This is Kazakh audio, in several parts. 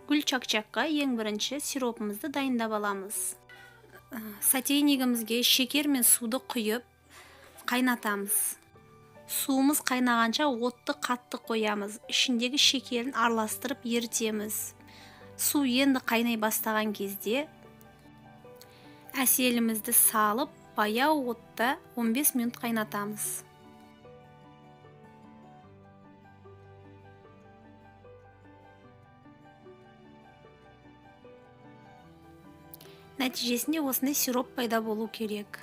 Гүл чак-чакқа ең бірінші сиропымызды дайындап аламыз. Сотейнигімізге шекер мен суды құйып қайнатамыз. Суымыз қайнағанша отты қатты қоямыз. Ішіндегі шекерін араластырып ерітеміз. Су енді қайнай бастаған кезде әселімізді салып, баяу отта 15 минут қайнатамыз. Нәтижесінде осындай сироп пайда болу керек.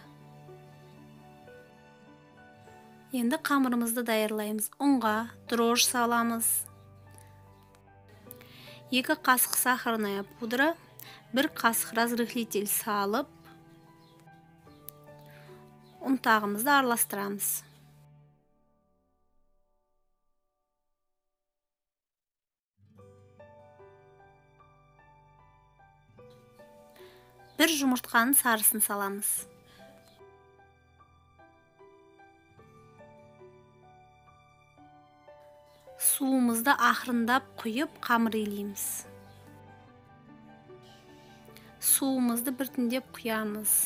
Енді қамырымызды даярлаймыз. Ұнға дрожж саламыз. 2 қасық сахарная пудра, 1 қасық разрыхлитель салып, ұнтағымызды араластырамыз. Бір жұмыртқаның сарысын саламыз. Суымызды ақырындап құйып қамыр илейміз. Суымызды біртіндеп құямыз.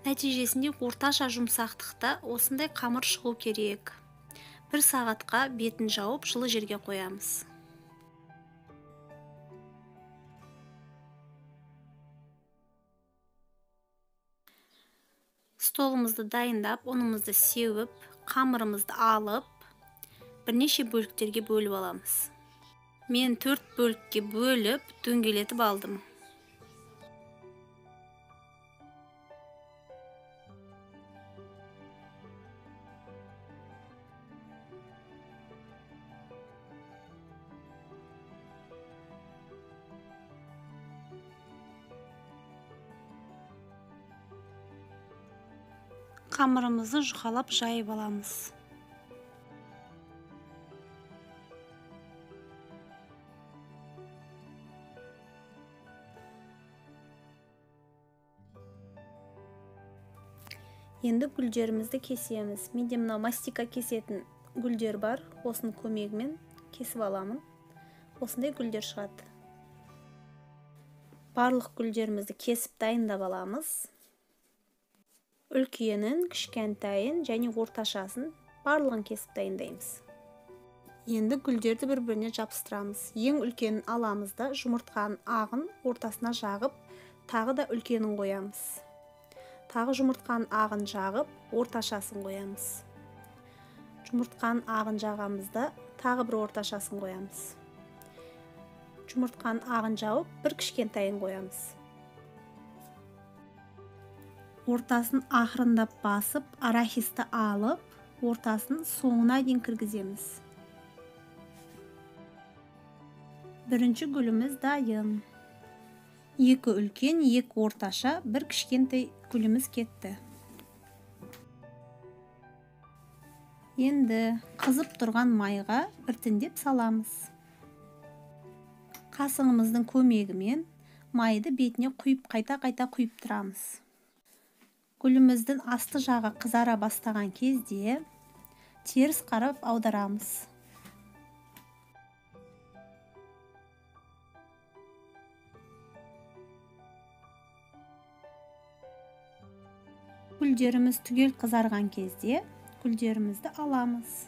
Нәтижесінде орташа жұмсақтықта осындай қамыр шығу керек. 1 сағатқа бетін жауып жылы жерге қоямыз. Столымызды дайындап, ұнымызды сеуіп, қамырымызды алып, бірнеше бөліктерге бөліп аламыз. Мен 4 бөлікке бөліп, дөңгелетіп алдым. Қамырымызды жұқалап жайып аламыз. Енді гүлдерімізді кесеміз. Менде мынау мастика кесетін гүлдер бар. Осының көмегімен кесіп аламын. Осындай гүлдер шығады. Барлық гүлдерімізді кесіп дайындап аламыз. Үлкенін, кішкентайын және орташасын барлығын кесіп дайындаймыз. Енді гүлдерді бір-біріне жабыстырамыз. Ең үлкенін аламыз да жұмыртқаның ағын ортасына жағып, тағы да үлкенін қоямыз. Тағы жұмыртқаның ағын жағып, орташасын қоямыз. Жұмыртқаның ағын жағамыз да тағы бір орташасын қоямыз. Жұмыртқаның ағын жауып, бір кішкентайын қоямыз. Ортасын ақырындап басып, арахисті алып, ортасын соңына дейін кіргіземіз. Бірінші гүліміз дайын. 2 үлкен, 2 орташа, 1 кішкентай гүліміз кетті. Енді қызып тұрған майға біртіндеп саламыз. Қасығымыздың көмегімен майды бетіне құйып, қайта-қайта құйып тұрамыз. Гүліміздің асты жағы қызара бастаған кезде теріс қарап аударамыз. Гүлдеріміз түгел қызарған кезде гүлдерімізді аламыз.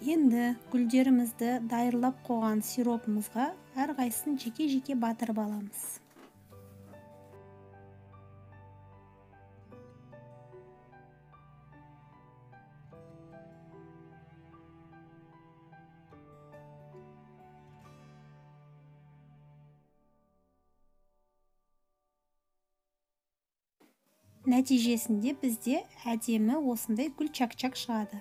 Енді гүлдерімізді дайырлап қойған сиропымызға әрқайсысын жеке-жеке батырып аламыз. Нәтижесінде бізде әдемі осындай гүл чак-чак шығады.